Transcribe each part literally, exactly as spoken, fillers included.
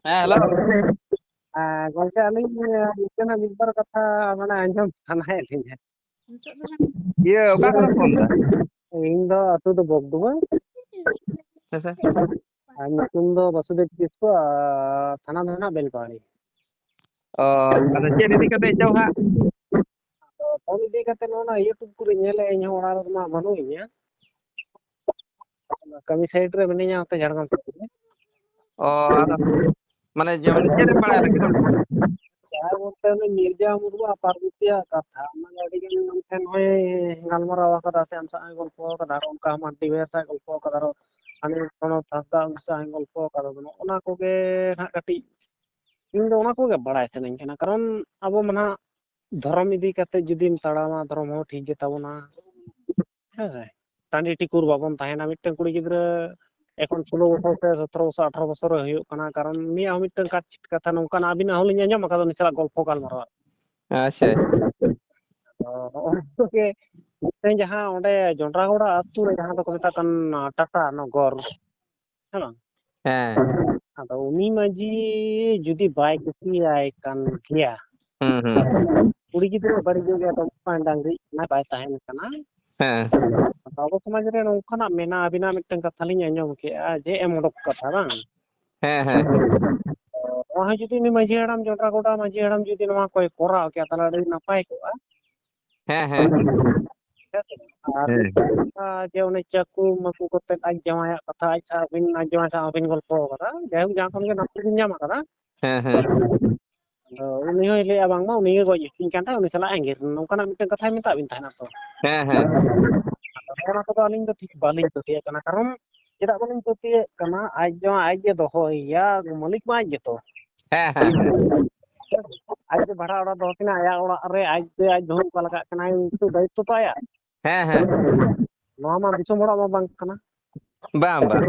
ᱦᱮᱸ, ᱦᱮᱞᱳ᱾ ᱟᱨ ᱜᱚᱢᱠᱮ, ᱟᱹᱞᱤᱧ ᱱᱟᱥᱮᱱᱟᱜ ᱢᱤᱫ ᱵᱟᱨ ᱠᱟᱛᱷᱟ ᱢᱟᱱᱮ ᱟᱸᱡᱚᱢ ᱥᱟᱱᱟᱭᱮᱫ ᱞᱤᱧᱟ᱾ ᱤᱭᱟᱹ, ᱚᱠᱟ ᱠᱷᱚᱱᱮᱢ ᱯᱷᱳᱱ ᱫᱟ? ᱤᱧ ᱫᱚ ᱟᱹᱛᱩ ᱫᱚ ᱵᱚᱜᱽᱫᱩᱣᱟ᱾ ᱦᱮᱸ ᱥᱮ? ᱟᱨ ᱧᱩᱛᱩᱢ ᱫᱚ ᱵᱟᱥᱩᱫᱮᱵ ᱠᱤᱥᱠᱩ, ᱟᱨ ᱛᱷᱟᱱᱟ ᱫᱚ ᱱᱟᱜ ᱵᱮᱞᱯᱟᱦᱟᱲᱤ᱾ ᱚ, ᱟᱫᱚ ᱪᱮᱫ ᱤᱫᱤ ᱠᱟᱛᱮ ᱪᱚ ᱦᱟᱸᱜ? ᱟᱫᱚ ᱯᱷᱳᱱ ᱤᱫᱤ ᱠᱟᱛᱮ ᱱᱚᱜᱼᱚ ᱱᱟ YouTube ᱠᱚᱨᱮ ᱧᱮᱞᱮᱫ ᱟᱹᱧ, ᱦᱚᱸ ᱚᱲᱟᱜ ᱨᱮᱫᱚ ᱱᱟᱜ ᱵᱟᱹᱱᱩᱜ ᱤᱧᱟ᱾ ᱠᱟᱹᱢᱤ ᱥᱟᱭᱤᱰ ᱨᱮ ᱢᱤᱱᱟᱹᱧᱟ, ᱚᱱᱛᱮ ᱡᱷᱟᱲᱜᱨᱟᱢ ᱥᱟᱭᱤᱰ ᱨᱮ᱾ ᱚ, ᱟᱫᱚ ᱢᱟᱱᱮ ᱡᱮ, ᱢᱟᱱᱮ ᱪᱮᱫ ᱮᱢ ᱵᱟᱲᱟᱭ ᱞᱟᱹᱜᱤᱫ ᱟᱢ? ᱡᱟᱦᱟᱸ ᱵᱚᱞᱛᱮ ᱩᱱᱤ ᱢᱤᱨᱡᱟ ᱢᱩᱨᱢᱩ ᱟᱨ ᱯᱟᱨᱵᱚᱛᱤᱭᱟᱜ ᱠᱟᱛᱷᱟ, ᱚᱱᱟ ᱜᱮ ᱟᱹᱰᱤ ᱜᱟᱱ ᱟᱢ ᱴᱷᱮᱱ ᱦᱚᱸᱭ ᱜᱟᱞᱢᱟᱨᱟᱣ ᱟᱠᱟᱫᱟ ᱥᱮ ᱟᱢ ᱥᱟᱶ ᱮ ᱜᱚᱞᱯᱚ ᱟᱠᱟᱫᱟ, ᱟᱨ ᱚᱱᱠᱟ ᱢᱟᱱᱰᱤ ᱵᱷᱟᱭ ᱥᱟᱶ ᱜᱚᱞᱯᱚ ᱟᱠᱟᱫᱟ, ᱟᱨᱚ ᱦᱟᱱᱤ ᱯᱨᱚᱱᱚᱵ ᱦᱟᱸᱥᱫᱟ ᱩᱱᱠᱩ ᱥᱟᱶ ᱜᱚᱞᱯᱚ ᱟᱠᱟᱫᱟ᱾ ᱚᱱᱟ ᱠᱚᱜᱮ ᱱᱟᱦᱟᱜ ᱠᱟᱹᱴᱤᱡ ᱤᱧ ᱫᱚ ᱚᱱᱟ ᱠᱚᱜᱮ ᱵᱟᱲᱟᱭ ᱥᱟᱱᱟᱧ ᱠᱟᱱᱟ, ᱠᱟᱨᱚᱱ ᱟᱵᱚ ᱢᱟ ᱱᱟᱦᱟᱜ ᱫᱷᱚᱨᱚᱢ ᱤᱫᱤ ᱠᱟᱛᱮ ᱡᱩᱫᱤᱢ ᱛᱟᱲᱟᱢᱟ, ᱫᱷᱚᱨᱚᱢ ᱦᱚᱸ ᱴᱷᱤᱠ ᱜᱮ ᱛᱟᱵᱚᱱᱟ᱾ ᱦᱮᱸ ᱥᱮ? ᱴᱟᱺᱰᱤ ᱴᱤᱠᱩᱨ ᱵᱟᱵᱚᱱ ᱛᱟᱦᱮᱱᱟ᱾ ᱢᱤᱫᱴᱟᱝ ᱠᱩᱲᱤ ᱜᱤᱫᱽᱨᱟᱹ ᱮᱠᱷᱚᱱ ᱥᱳᱞᱳ ᱵᱚᱪᱷᱚᱨ ᱥᱮ ᱥᱚᱛᱨᱚ ᱵᱚᱪᱷᱚᱨ, ᱟᱴᱷᱨᱚ ᱵᱚᱪᱷᱚᱨ ᱮ ᱦᱩᱭᱩᱜ ᱠᱟᱱᱟ, ᱠᱟᱨᱚᱱ ᱩᱱᱤᱭᱟᱜ ᱦᱚᱸ ᱢᱤᱫᱴᱟᱝ ᱠᱟᱛᱷᱟ ᱱᱚᱝᱠᱟᱱᱟᱜ, ᱟᱹᱵᱤᱱᱟᱜ ᱦᱚᱸᱞᱤᱧ ᱟᱸᱡᱚᱢ ᱟᱠᱟᱫᱟ ᱩᱱᱤ ᱥᱟᱞᱟᱜ ᱜᱚᱞᱯᱷᱚ ᱜᱟᱞᱢᱟᱨᱟᱣ᱾ ᱟᱪᱪᱷᱟ, ᱟᱪᱪᱷᱟ, ᱟᱪᱪᱷᱟ᱾ ᱟᱫᱚ ᱱᱚᱜᱼᱚ ᱱᱚᱣᱟ ᱜᱮ ᱢᱤᱫᱴᱟᱝ ᱡᱟᱦᱟᱸ ᱚᱸᱰᱮ ᱡᱚᱱᱰᱨᱟᱜᱚᱲᱟ ᱟᱹᱛᱩ ᱨᱮ ᱡᱟᱦᱟᱸ ᱫᱚᱠᱚ ᱢᱮᱛᱟᱜ ᱠᱟᱱ ᱴᱟᱴᱟ ᱱᱚᱜᱚᱨ, ᱦᱮᱸ ᱵᱟᱝ? ᱦᱮᱸ᱾ ᱟᱫᱚ ᱩᱱᱤ ᱢᱟᱹᱡᱷᱤ ᱡᱩᱫᱤ ᱵᱟᱭ ᱠᱩᱥᱤᱭᱟᱭ ᱠᱟᱱ ᱜᱮᱭᱟ, ᱦᱩᱸ, ᱦᱩᱸ᱾ ᱠᱩᱲᱤ ᱜᱤᱫᱽᱨᱟᱹ ᱵᱟᱹᱲᱤᱡᱚᱜ ᱜᱮᱭᱟ, ᱛᱚ ᱢᱤᱫᱴᱟᱝ ᱰᱟᱝᱨᱤ ᱠᱟᱱᱟᱭ, ᱵᱟᱭ ᱛᱟᱦᱮᱱ ᱠᱟᱱᱟ᱾ ᱦᱮᱸ᱾ ᱟᱫᱚ ᱟᱵᱚ ᱥᱚᱢᱟᱡᱽ ᱨᱮ ᱱᱚᱝᱠᱟᱱᱟᱜ ᱢᱮᱱᱟᱜᱼᱟ, ᱟᱹᱵᱤᱱᱟᱜ ᱢᱤᱫᱴᱟᱝ ᱠᱟᱛᱷᱟ ᱞᱤᱧ ᱟᱸᱡᱚᱢ ᱠᱮᱜᱼᱟ ᱡᱮ ᱮᱢ ᱚᱰᱚᱠ ᱠᱟᱛᱷᱟ, ᱵᱟᱝ? ᱦᱮᱸ, ᱦᱮᱸ᱾ ᱱᱚᱣᱟ ᱦᱚᱸ ᱡᱩᱫᱤ ᱩᱱᱤ ᱢᱟᱹᱡᱷᱤ ᱦᱟᱲᱟᱢ, ᱡᱚᱱᱰᱨᱟ ᱜᱚᱰᱟ ᱢᱟᱹᱡᱷᱤ ᱦᱟᱲᱟᱢ ᱡᱩᱫᱤ ᱱᱚᱣᱟ ᱠᱚᱭ ᱠᱚᱨᱟᱣ ᱠᱮᱭᱟ, ᱛᱟᱦᱚᱞᱮ ᱟᱹᱰᱤ ᱱᱟᱯᱟᱭ ᱠᱚᱜᱼᱟ᱾ ᱦᱮᱸ, ᱦᱮᱸ᱾ ᱦᱮᱸ ᱥᱮ ᱵᱟᱝ? ᱟᱨ ᱦᱮᱸ᱾ ᱡᱮ ᱚᱱᱮ ᱪᱟᱹᱠᱩ ᱢᱟᱹᱠᱩ ᱠᱟᱛᱮᱫ ᱟᱡ ᱡᱟᱶᱟᱭᱟᱜ ᱠᱟᱛᱷᱟ, ᱟᱡ ᱥᱟᱶ ᱟᱹᱵᱤᱱ, ᱟᱡ ᱡᱟᱶᱟᱭ ᱥᱟᱶ ᱟᱹᱵᱤᱱ ᱜᱚᱞᱯᱚ ᱠᱟᱫᱟ, ᱡᱟᱭᱦᱳᱠ, ᱡᱟᱦᱟᱸ ᱠᱷᱚᱱ ᱜᱮ ᱱᱟᱢᱵᱟᱨ ᱵᱤᱱ ᱧᱟᱢ ᱠᱟᱫᱟ᱾ ᱦᱮᱸ, ᱦᱮᱸ᱾ ᱟᱫᱚ ᱩᱱᱤ ᱦᱚᱸᱭ ᱞᱟᱹᱭᱮᱜᱼᱟ, ᱵᱟᱝᱢᱟ ᱩᱱᱤ ᱜᱮ ᱜᱚᱡ ᱟᱹᱠᱤᱧ ᱠᱟᱱ ᱛᱟᱦᱮᱸᱫ, ᱩᱱᱤ ᱥᱟᱞᱟᱜ ᱟᱸᱜᱤᱨ, ᱱᱚᱝᱠᱟᱱᱟᱜ ᱢᱤᱫᱴᱟᱝ ᱠᱟᱛᱷᱟᱭ ᱢᱮᱛᱟᱫ ᱵᱤᱱ ᱛᱟᱦᱮᱱᱟ ᱛᱚ᱾ ᱦᱮᱸ, ᱦᱮᱸ᱾ ᱟᱫᱚ ᱚᱱᱟ ᱠᱚᱫᱚ ᱟᱹᱞᱤᱧ ᱫᱚ ᱴᱷᱤᱠ ᱵᱟᱹᱞᱤᱧ ᱯᱟᱹᱛᱭᱟᱹᱜ ᱠᱟᱱᱟ, ᱠᱟᱨᱚᱱ ᱪᱮᱫᱟᱜ ᱵᱟᱹᱞᱤᱧ ᱯᱟᱹᱛᱭᱟᱹᱜ ᱠᱟᱱᱟ, ᱟᱡ ᱡᱟᱶᱟᱭ ᱟᱡ ᱜᱮ ᱫᱚᱦᱚᱭᱮᱭᱟ, ᱢᱟᱹᱞᱤᱠ ᱢᱟ ᱟᱡ ᱜᱮᱛᱚ᱾ ᱦᱮᱸ, ᱦᱮᱸ, ᱦᱮᱸ᱾ ᱟᱡ ᱜᱮ ᱵᱷᱟᱲᱟ ᱚᱲᱟᱜ ᱫᱚᱦᱚ ᱠᱤᱱᱟ, ᱟᱭᱟᱜ ᱚᱲᱟᱜ ᱨᱮ ᱟᱡ ᱛᱮ ᱟᱡ ᱵᱟᱹᱦᱩ ᱚᱠᱟ ᱞᱮᱠᱟᱜ ᱠᱟᱱᱟᱭ, ᱩᱱᱠᱩ ᱫᱟᱭᱤᱛᱛᱚ ᱛᱚ ᱟᱭᱟᱜ᱾ ᱦᱮᱸ, ᱦᱮᱸ᱾ ᱱᱚᱣᱟ ᱢᱟ ᱫᱤᱥᱚᱢ ᱦᱚᱲᱟᱜ ᱢᱟ ᱵᱟᱝ ᱠᱟᱱᱟ᱾ ᱵᱟᱝ, ᱵᱟᱝ᱾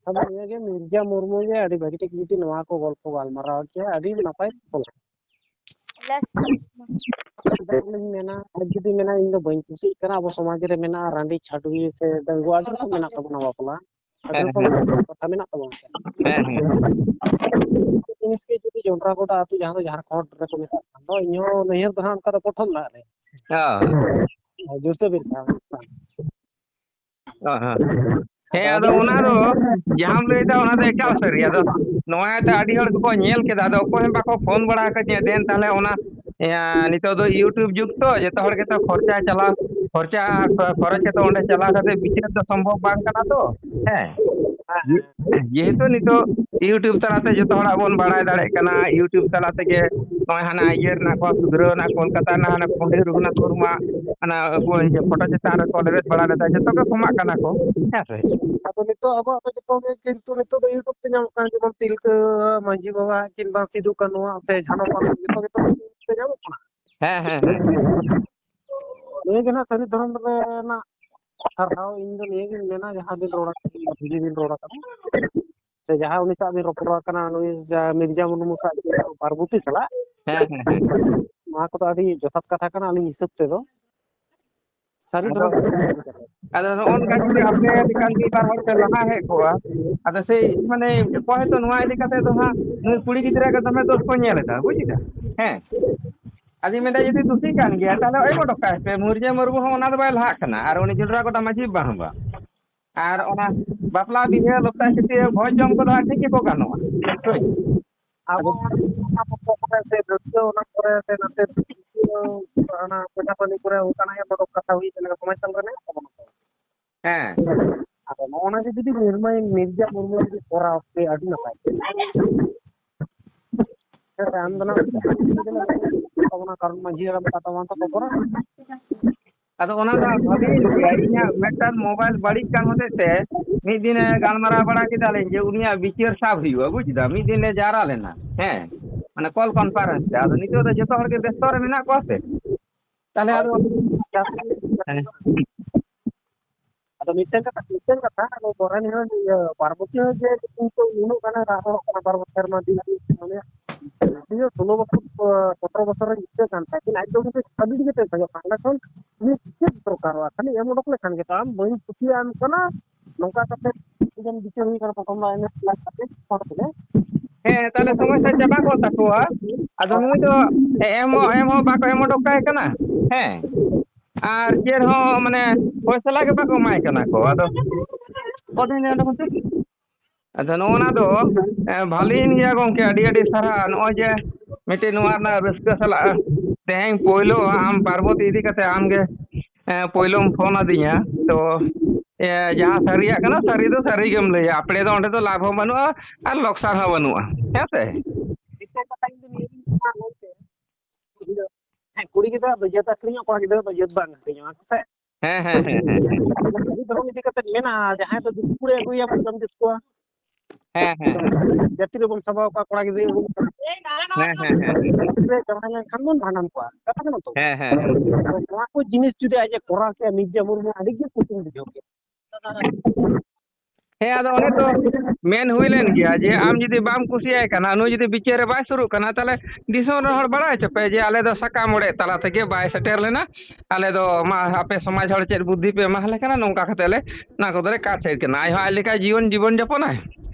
ᱟᱫᱚ ᱱᱤᱭᱟᱹ ᱜᱮ ᱢᱤᱨᱡᱟ ᱢᱩᱨᱢᱩ ᱜᱮ ᱟᱹᱰᱤ ᱵᱷᱟᱹᱜᱤ ᱴᱷᱤᱠ ᱡᱩᱫᱤ ᱱᱚᱣᱟ ᱠᱚ ᱜᱚᱞᱯᱚ ᱜᱟᱞᱢᱟᱨᱟᱣ ᱠᱮᱭᱟ, ᱟᱹᱰᱤ ᱱᱟᱯᱟᱭ ᱠᱚᱜᱼᱟ᱾ ᱪᱮᱫᱟᱜ ᱞᱤᱧ ᱢᱮᱱᱟ, ᱟᱡ ᱡᱩᱫᱤ ᱢᱮᱱᱟ, "ᱤᱧ ᱫᱚ ᱵᱟᱹᱧ ᱠᱩᱥᱤᱜ ᱠᱟᱱᱟ, ᱟᱵᱚ ᱥᱚᱢᱟᱡᱽ ᱨᱮ ᱢᱮᱱᱟᱜᱼᱟ ᱨᱟᱺᱰᱤ ᱪᱷᱟᱹᱰᱣᱤ ᱥᱮ ᱰᱟᱺᱜᱩᱣᱟᱹ, ᱟᱹᱰᱤ ᱨᱚᱠᱚᱢ ᱢᱮᱱᱟᱜ ᱛᱟᱵᱚᱱᱟ ᱵᱟᱯᱞᱟ", ᱦᱮᱸ, ᱦᱮᱸ᱾ ᱠᱟᱛᱷᱟ ᱢᱮᱱᱟᱜ ᱛᱟᱵᱚᱱᱟ᱾ ᱦᱮᱸ, ᱦᱮᱸ᱾ ᱡᱤᱱᱤᱥ ᱜᱮ ᱡᱩᱫᱤ ᱡᱚᱱᱰᱨᱟ ᱜᱚᱰᱟ ᱟᱹᱛᱩ, ᱡᱟᱦᱟᱸ ᱫᱚ ᱡᱷᱟᱲᱠᱷᱚᱸᱰ ᱨᱮᱠᱚ ᱢᱮᱛᱟᱜ ᱠᱟᱱ ᱫᱚ, ᱤᱧ ᱦᱚᱸ ᱱᱟᱹᱭᱦᱟᱹᱨ ᱫᱚ ᱦᱟᱸᱜ ᱚᱱᱠᱟ ᱫᱚ ᱯᱨᱚᱛᱷᱚᱢ ᱞᱟᱜ ᱨᱮ᱾ ᱦᱳᱭ᱾ ᱦᱮᱸ, ᱡᱳᱨ ᱥᱮ ᱵᱤᱨ ᱠᱟᱜᱼᱟ᱾ ᱦᱮᱸ, ᱦᱮᱸ᱾ ᱦᱮᱸ, ᱟᱫᱚ ᱚᱱᱟ ᱫᱚ ᱡᱟᱦᱟᱸᱢ ᱞᱟᱹᱭᱫᱟ, ᱚᱱᱟ ᱫᱚ ᱮᱠᱟᱞ ᱥᱟᱹᱨᱤ᱾ ᱟᱫᱚ ᱱᱚᱣᱟ ᱛᱮ ᱟᱹᱰᱤ ᱦᱚᱲ ᱜᱮᱠᱚ ᱧᱮᱞ ᱠᱮᱫᱟ, ᱟᱫᱚ ᱚᱠᱚᱭ ᱦᱚᱸ ᱵᱟᱠᱚ ᱯᱷᱳᱱ ᱵᱟᱲᱟ ᱟᱠᱟᱫᱤᱧᱟ, ᱫᱮᱱ ᱛᱟᱦᱞᱮ ᱚᱱᱟ, ᱤᱭᱟᱹ, ᱱᱤᱛᱚᱜ ᱫᱚ YouTube ᱡᱩᱜᱽ ᱛᱚ, ᱡᱚᱛᱚ ᱦᱚᱲ ᱜᱮᱛᱚ ᱠᱷᱚᱨᱪᱟ ᱪᱟᱞᱟᱣ, ᱠᱷᱚᱨᱪᱟ ᱠᱷᱚᱨᱚᱪ ᱠᱟᱛᱮ ᱚᱸᱰᱮ ᱪᱟᱞᱟᱣ ᱠᱟᱛᱮ ᱵᱤᱪᱟᱹᱨ ᱫᱚ ᱥᱚᱢᱵᱷᱚᱵ ᱵᱟᱝ ᱠᱟᱱᱟ ᱛᱚ᱾ ᱦᱮᱸ, ᱡᱮᱦᱮᱛᱩ ᱱᱤᱛᱚᱜ YouTube ᱛᱟᱞᱟᱛᱮ ᱡᱚᱛᱚ ᱦᱚᱲᱟᱜ ᱵᱚᱱ ᱵᱟᱲᱟᱭ ᱫᱟᱲᱮᱭᱟᱜ ᱠᱟᱱᱟ, YouTube ᱛᱟᱞᱟ ᱛᱮᱜᱮ ᱱᱚᱜᱼᱚᱭ ᱦᱟᱱᱟ ᱤᱭᱟᱹ ᱨᱮᱱᱟᱜ ᱠᱚ ᱥᱩᱫᱷᱨᱟᱹᱣ ᱨᱮᱱᱟᱜ, ᱠᱳᱞᱠᱟᱛᱟ ᱨᱮᱱᱟᱜ ᱦᱟᱱᱟ ᱯᱚᱱᱰᱤᱛ ᱨᱚᱜᱷᱩᱱᱟᱛᱷ ᱢᱩᱨᱢᱩ ᱦᱟᱱᱟ ᱟᱵᱚ ᱤᱭᱟᱹ ᱯᱷᱳᱴᱳ ᱪᱮᱛᱟᱱ ᱨᱮᱠᱚ ᱞᱮᱵᱮᱫ ᱵᱟᱲᱟ ᱞᱮᱫᱟ, ᱡᱚᱛᱚ ᱜᱮ ᱠᱚᱢᱟᱜ ᱠᱟᱱᱟ ᱠᱚ, ᱦᱮᱸ ᱥᱮ? ᱟᱫᱚ ᱱᱤᱛᱚᱜ ᱟᱵᱚᱣᱟᱜ ᱫᱚ ᱡᱚᱛᱚ ᱜᱮ ᱠᱤᱱᱛᱩ ᱱᱤᱛᱚᱜ ᱫᱚ YouTube ᱛᱮ ᱧᱟᱢᱚᱜ ᱠᱟᱱᱟ, ᱡᱮᱢᱚᱱ ᱛᱤᱞᱠᱟᱹ ᱢᱟᱹᱡᱷᱤ ᱵᱟᱵᱟ ᱠᱤᱝᱵᱟ ᱥᱤᱫᱩ ᱠᱟᱹᱱᱩᱣᱟᱜ ᱥᱮ ᱡᱷᱟᱱᱚ ᱯᱟᱨᱚᱢ, ᱡᱚᱛᱚ ᱜᱮᱛᱚ YouTube ᱛᱮ ᱧᱟᱢᱚᱜ ᱠᱟᱱᱟ᱾ ᱦᱮᱸ, ᱦᱮᱸ, ᱦᱮᱸ᱾ ᱱᱤᱭᱟᱹ ᱜᱮ ᱱᱟᱜ ᱥᱟᱹᱨᱤ ᱫᱷᱚᱨᱚᱢ ᱨᱮᱱᱟᱜ ᱥᱟᱨᱦᱟᱣ ᱤᱧ ᱫᱚ ᱱᱤᱭᱟᱹ ᱜᱤᱧ ᱢᱮᱱᱟ, ᱡᱟᱦᱟᱸ ᱵᱤᱱ ᱨᱚᱲ ᱟᱠᱟᱫ, ᱵᱷᱟᱹᱜᱤ ᱵᱤᱱ ᱨᱚᱲ ᱟᱠᱟᱫᱟ᱾ ᱥᱮ ᱡᱟᱦᱟᱸ ᱩᱱᱤ ᱥᱟᱶ ᱵᱤᱱ ᱨᱚᱯᱚᱲ ᱠᱟᱱᱟ, ᱱᱩᱭ ᱡᱟ ᱢᱤᱨᱡᱟ ᱢᱩᱨᱢᱩ ᱥᱟᱶ ᱯᱟᱨᱵᱚᱛᱤ ᱥᱟᱞᱟᱜ, ᱦᱮᱸ, ᱦᱮᱸ, ᱦᱮᱸ᱾ ᱱᱚᱣᱟ ᱠᱚᱫᱚ ᱟᱹᱰᱤ ᱡᱚᱛᱷᱟᱛ ᱠᱟᱛᱷᱟ ᱠᱟᱱᱟ ᱟᱹᱞᱤᱧ ᱦᱤᱥᱟᱹᱵ ᱛᱮᱫᱚ᱾ ᱥᱟᱹᱨᱤ ᱟᱫᱚ, ᱫᱷᱚᱨᱚᱢ ᱟᱫᱚ ᱱᱚᱜᱼᱚ ᱱᱚᱝᱠᱟ ᱡᱩᱫᱤ ᱟᱯᱮ ᱞᱮᱠᱟᱱ ᱢᱤᱫ ᱵᱟᱨ ᱦᱚᱲ ᱯᱮ ᱞᱟᱦᱟ ᱦᱮᱡ ᱠᱚᱜᱼᱟ, ᱟᱫᱚ ᱥᱮᱭ ᱢᱟᱱᱮ ᱚᱠᱚᱭ ᱦᱚᱭᱛᱳ ᱱᱚᱣᱟ ᱤᱫᱤ ᱠᱟᱛᱮ ᱫᱚ ᱦᱟᱸᱜ ᱱᱩᱭ ᱠᱩᱲᱤ ᱜᱤᱫᱽᱨᱟᱹ ᱜᱮ ᱫᱚᱢᱮ ᱫᱳᱥ ᱠᱚ ᱧᱮᱞ ᱮᱫᱟ, ᱵᱩᱡ ᱮᱫᱟ? ᱦᱮᱸ᱾ ᱟᱫᱚᱧ ᱢᱮᱱᱫᱟ, ᱡᱩᱫᱤ ᱫᱳᱥᱤ ᱠᱟᱱ ᱜᱮᱭᱟ, ᱛᱟᱦᱞᱮ ᱮᱢ ᱚᱰᱚᱠ ᱠᱟᱭ ᱯᱮ᱾ ᱢᱩᱨᱡᱟᱹ ᱢᱩᱨᱢᱩ ᱦᱚᱸ ᱚᱱᱟ ᱫᱚ ᱵᱟᱭ ᱞᱟᱦᱟᱜ ᱠᱟᱱᱟ, ᱟᱨ ᱩᱱᱤ ᱡᱚᱱᱰᱨᱟ ᱜᱚᱰᱟ ᱢᱟᱹᱡᱷᱤ ᱵᱟᱵᱟ ᱦᱚᱸ ᱵᱟᱝ᱾ ᱟᱨ ᱚᱱᱟ ᱵᱟᱯᱞᱟ ᱵᱤᱦᱟᱹ ᱞᱚᱠᱛᱟ ᱪᱷᱟᱹᱴᱭᱟᱹ ᱵᱷᱚᱡᱽ ᱡᱚᱢ ᱠᱚᱫᱚ ᱦᱟᱸᱜ ᱴᱷᱤᱠ ᱜᱮᱠᱚ ᱜᱟᱱᱚᱜᱼᱟ᱾ ᱦᱳᱭ᱾ ᱟᱵᱚ ᱟᱫᱚ ᱚᱱᱟ ᱯᱚᱨᱚᱵᱽ ᱠᱚᱨᱮ ᱥᱮ ᱨᱟᱹᱥᱠᱟᱹ ᱚᱱᱟ ᱠᱚᱨᱮ ᱥᱮ ᱱᱟᱛᱮ ᱚᱱᱟ ᱯᱮᱲᱟ ᱯᱟᱹᱱᱤ ᱠᱚᱨᱮ ᱚᱱᱠᱟᱱᱟᱜ ᱮᱢ ᱚᱰᱚᱠ ᱠᱟᱛᱷᱟ ᱦᱩᱭ ᱠᱟᱱᱟ, ᱥᱚᱢᱟᱡᱽ ᱛᱟᱞᱟ ᱨᱮ ᱢᱮᱱᱟᱜ ᱛᱟᱵᱚᱱᱟ ᱛᱚ᱾ ᱦᱮᱸ᱾ ᱟᱫᱚ ᱱᱚᱜᱼᱚ ᱱᱟ ᱜᱮ ᱡᱩᱫᱤ ᱱᱤᱨᱢᱟᱭ ᱢᱤᱨᱡᱟ ᱢᱩᱨᱢᱩ ᱡᱩᱫᱤ ᱠᱚᱨᱟᱣ ᱠᱮᱭᱟ, ᱟᱹᱰᱤ ᱱᱟᱯᱟᱭ ᱠᱚᱜᱼᱟ᱾ ᱦᱮᱸ, ᱟᱢ ᱫᱚ ᱱᱟᱜ ᱛᱟᱵᱚᱱᱟ, ᱠᱟᱨᱚᱱ ᱢᱟᱹᱡᱷᱤ ᱦᱟᱲᱟᱢ ᱠᱟᱛᱷᱟ ᱵᱟᱝ ᱛᱚ ᱠᱷᱚᱵᱚᱨᱟ᱾ ᱟᱫᱚ ᱚᱱᱟ ᱫᱚ ᱵᱷᱟᱜᱮ ᱜᱮᱭᱟ᱾ ᱤᱧᱟᱹᱜ ᱢᱤᱫᱴᱟᱝ ᱢᱳᱵᱟᱭᱤᱞ ᱵᱟᱹᱲᱤᱡ ᱠᱟᱱ ᱦᱚᱛᱮᱡ ᱛᱮ ᱢᱤᱫ ᱫᱤᱱᱮ ᱜᱟᱞᱢᱟᱨᱟᱣ ᱵᱟᱲᱟ ᱠᱮᱫᱟᱞᱤᱧ ᱡᱮ ᱩᱱᱤᱭᱟᱜ ᱵᱤᱪᱟᱹᱨ ᱥᱟᱵ ᱦᱩᱭᱩᱜᱼᱟ, ᱵᱩᱡ ᱫᱟᱢ? ᱢᱤᱫ ᱫᱤᱱ ᱞᱮ ᱡᱟᱣᱨᱟ ᱞᱮᱱᱟ, ᱦᱮᱸ, ᱢᱟᱱᱮ ᱠᱚᱞ ᱠᱚᱱᱯᱷᱟᱨᱮᱱᱥ ᱛᱮ᱾ ᱟᱫᱚ ᱱᱤᱛᱚᱜ ᱫᱚ ᱡᱚᱛᱚ ᱦᱚᱲ ᱜᱮ ᱵᱮᱥᱛᱚ ᱨᱮ ᱢᱮᱱᱟᱜ ᱠᱚᱣᱟ ᱥᱮ, ᱛᱟᱦᱞᱮ ᱟᱫᱚ ᱦᱮᱸ᱾ ᱟᱫᱚ ᱢᱤᱫᱴᱮᱱ ᱠᱟᱛᱷᱟ, ᱢᱤᱫᱴᱮᱱ ᱠᱟᱛᱷᱟ, ᱟᱫᱚ ᱵᱚᱨᱮᱱ ᱦᱚᱸ ᱤᱭᱟᱹ ᱯᱟᱨᱵᱚᱛᱤ ᱦᱚᱸ ᱡᱮ ᱱᱤᱛᱚᱜ ᱩᱱᱟᱹᱜ ᱜᱟᱱᱮ ᱨᱟᱜ ᱦᱚᱲᱚᱜ ᱠᱟᱱᱟ, ᱵᱟᱨᱚ ᱥᱮᱨᱢᱟ ᱫᱤᱱ ᱫᱤᱱ ᱩᱱᱤᱭᱟᱜ ᱤᱭᱟᱹ ᱥᱳᱞᱳ ᱵᱚᱪᱷᱚᱨ, ᱥᱚᱛᱨᱚ ᱵᱚᱪᱷᱚᱨ ᱨᱮ ᱤᱪᱪᱷᱟᱹ ᱠᱟᱱ ᱛᱟᱭ, ᱠᱤᱱᱛᱩ ᱟᱡ ᱫᱚ ᱠᱤᱱᱛᱩ ᱥᱟᱹᱵᱤᱛ ᱜᱮ ᱛᱟᱦᱮᱸ ᱠᱟᱱᱟ᱾ ᱚᱸᱰᱮ ᱠᱷᱚᱱ ᱩᱱᱤ ᱪᱮᱫ ᱫᱚᱨᱠᱟᱨᱚᱜᱼᱟ? ᱠᱷᱟᱹᱞᱤ ᱮᱢ ᱚᱰᱚᱠ ᱞᱮᱠᱷᱟᱱ ᱜᱮᱛᱚ, ᱟᱢ ᱵᱟᱹᱧ ᱠᱩᱥᱤᱭᱟᱜ ᱠᱟᱱᱟ, ᱱᱚᱝᱠᱟ ᱠᱟᱛᱮ ᱢᱤᱫᱴᱮᱱ ᱵᱤᱪᱟᱹᱨ ᱦᱩᱭ ᱠᱟᱱᱟ ᱯᱨᱚᱛᱷᱚᱢ ᱫᱚ ᱮᱱᱮᱡ ᱠᱞᱟᱵᱽ ᱠᱟᱛᱮ ᱦᱚᱲ ᱛᱮᱜᱮ᱾ ᱦᱮᱸ, ᱛᱟᱦᱚᱞᱮ ᱥᱚᱢᱚᱥᱥᱟ ᱪᱟᱵᱟ ᱠᱚᱜ ᱛᱟᱠᱚᱣᱟ᱾ ᱟᱫᱚ ᱱᱩᱭ ᱫᱚ ᱮᱢ ᱦᱚᱸ, ᱮᱢ ᱦᱚᱸ ᱵᱟᱠᱚ ᱮᱢ ᱦᱚᱴᱚ ᱠᱟᱭ ᱠᱟᱱᱟ᱾ ᱦᱮᱸ, ᱟᱨ ᱪᱮᱫ ᱦᱚᱸ ᱢᱟᱱᱮ ᱯᱚᱭᱥᱟ ᱜᱮ ᱵᱟᱠᱚ ᱮᱢᱟᱭ ᱠᱟᱱᱟ ᱠᱚ᱾ ᱟᱫᱚ ᱠᱚᱫᱤᱱ ᱚᱸᱰᱮ ᱠᱷᱚᱱ ᱪᱮᱫ? ᱟᱫᱚ ᱱᱚᱜᱼᱚ ᱱᱟ ᱫᱚ, ᱮ, ᱵᱷᱟᱞᱤᱭᱮᱱ ᱜᱮᱭᱟ ᱜᱚᱢᱠᱮ, ᱟᱹᱰᱤ ᱟᱹᱰᱤ ᱥᱟᱨᱦᱟᱣ᱾ ᱱᱚᱜᱼᱚᱭ ᱡᱮ ᱢᱤᱫᱴᱮᱱ ᱱᱚᱣᱟ ᱨᱮᱱᱟᱜ ᱨᱟᱹᱥᱠᱟᱹ ᱥᱟᱞᱟᱜ ᱛᱮᱦᱮᱧ ᱯᱳᱭᱞᱳ ᱟᱢ ᱯᱟᱨᱵᱚᱛᱤ ᱤᱫᱤ ᱠᱟᱛᱮ ᱟᱢᱜᱮ, ᱮ, ᱯᱳᱭᱞᱳᱢ ᱯᱷᱳᱱ ᱟᱹᱫᱤᱧᱟ᱾ ᱛᱚ, ᱮ, ᱡᱟᱦᱟᱸ ᱥᱟᱹᱨᱤᱭᱟᱜ ᱠᱟᱱᱟ, ᱥᱟᱹᱨᱤ ᱫᱚ ᱥᱟᱹᱨᱤ ᱜᱮᱢ ᱞᱟᱹᱭᱟ᱾ ᱟᱯᱲᱮ ᱫᱚ ᱚᱸᱰᱮ ᱫᱚ ᱞᱟᱵᱷ ᱦᱚᱸ ᱵᱟᱹᱱᱩᱜᱼᱟ ᱟᱨ ᱞᱚᱠᱥᱟᱱ ᱦᱚᱸ ᱵᱟᱹᱱᱩᱜᱼᱟ, ᱦᱮᱸ ᱥᱮ? ᱢᱤᱫᱴᱮᱱ ᱠᱟᱛᱷᱟ ᱤᱧ ᱫᱚ ᱱᱤᱭᱟᱹ ᱜᱤᱧ ᱢᱮᱱᱟ ᱜᱚᱢᱠᱮ, ᱤᱧ ᱫᱚ, ᱦᱮᱸ, ᱠᱩᱲᱤ ᱜᱤᱫᱽᱨᱟᱹ ᱫᱚ ᱡᱟᱹᱛ ᱟᱹᱠᱷᱨᱤᱧᱚᱜ, ᱠᱚᱲᱟ ᱜᱤᱫᱽᱨᱟᱹ ᱫᱚ ᱡᱟᱹᱛ ᱵᱟᱝ ᱟᱹᱠᱷᱨᱤᱧᱚᱜᱼᱟ, ᱦᱮᱸ ᱥᱮ? ᱦᱮᱸ, ᱦᱮᱸ, ᱦᱮᱸ, ᱦᱮᱸ, ᱦᱮᱸ᱾ ᱥᱟᱹᱨᱤ ᱫᱷᱚᱨᱚᱢ ᱤᱫᱤ ᱠᱟᱛᱮ ᱢᱮᱱᱟ, ᱡᱟᱦᱟᱸᱭ ᱫᱚ ᱫᱤᱠᱩ ᱠᱩᱲᱤ ᱟᱹᱜᱩᱭᱟ, ᱵᱚᱱ ᱡᱚᱢ ᱡᱩᱛ ᱠᱚᱣᱟ᱾ ᱦᱮᱸ, ᱦᱮᱸ, ᱦᱮᱸ᱾ ᱡᱟᱹᱛᱤ ᱨᱮᱵᱚᱱ ᱥᱟᱵᱟᱣ ᱠᱚᱣᱟ, ᱠᱚᱲᱟ ᱜᱤᱫᱽᱨᱟᱹ ᱵᱚᱱ᱾ ᱦᱮᱸ, ᱦᱮᱸ, ᱦᱮᱸ᱾ ᱡᱟᱶᱟᱭ ᱞᱮᱱᱠᱷᱟᱱ ᱵᱚᱱ ᱵᱷᱟᱸᱰᱟᱱ ᱠᱚᱣᱟ, ᱠᱟᱛᱷᱟ ᱠᱟᱱᱟ ᱛᱚ? ᱦᱮᱸ, ᱦᱮᱸ, ᱦᱮᱸ᱾ ᱛᱚ ᱱᱚᱣᱟ ᱠᱚ ᱡᱤᱱᱤᱥ ᱡᱩᱫᱤ ᱟᱡ ᱮ ᱠᱚᱨᱟᱣ ᱠᱮᱭᱟ, ᱢᱤᱨᱡᱟ ᱢᱩᱨᱢᱩ ᱟᱹᱰᱤ ᱜᱮ ᱠᱩᱥᱤᱧ ᱵᱩᱡᱷᱟᱹᱣ ᱠᱮᱭᱟ᱾ ᱦᱮᱸ, ᱟᱫᱚ ᱚᱱᱮ ᱛᱚ ᱢᱮᱱ ᱦᱩᱭ ᱞᱮᱱ ᱜᱮᱭᱟ ᱡᱮ ᱟᱢ ᱡᱩᱫᱤ ᱵᱟᱢ ᱠᱩᱥᱤᱭᱟᱭ ᱠᱟᱱᱟ, ᱱᱩᱭ ᱡᱩᱫᱤ ᱵᱤᱪᱟᱹᱨ ᱨᱮ ᱵᱟᱭ ᱥᱩᱨᱩᱜ ᱠᱟᱱᱟ, ᱛᱟᱦᱚᱞᱮ ᱫᱤᱥᱚᱢ ᱨᱮᱱ ᱦᱚᱲ ᱵᱟᱲᱟᱭ ᱦᱚᱪᱚ ᱯᱮ ᱡᱮ ᱟᱞᱮ ᱫᱚ ᱥᱟᱠᱟᱢ ᱚᱲᱮᱡ ᱛᱟᱞᱟ ᱛᱮᱜᱮ ᱵᱟᱭ ᱥᱮᱴᱮᱨ ᱞᱮᱱᱟ᱾ ᱟᱞᱮ ᱫᱚ ᱢᱟ ᱟᱯᱮ ᱥᱚᱢᱟᱡᱽ ᱦᱚᱲ ᱪᱮᱫ ᱵᱩᱫᱽᱫᱷᱤ ᱯᱮ ᱮᱢᱟ ᱞᱮ ᱠᱟᱱᱟ, ᱱᱚᱝᱠᱟ ᱠᱟᱛᱮ ᱞᱮ ᱚᱱᱟ ᱠᱚᱫᱚ ᱞᱮ ᱠᱟᱴ ᱥᱟᱹᱨᱤ ᱠᱟᱱᱟ᱾ ᱟᱡ ᱦᱚᱸ ᱟᱡ ᱞᱮᱠᱟ ᱡᱤᱭᱚᱱ ᱡᱤᱵᱚᱱ ᱡᱟᱯᱚᱱᱟᱭ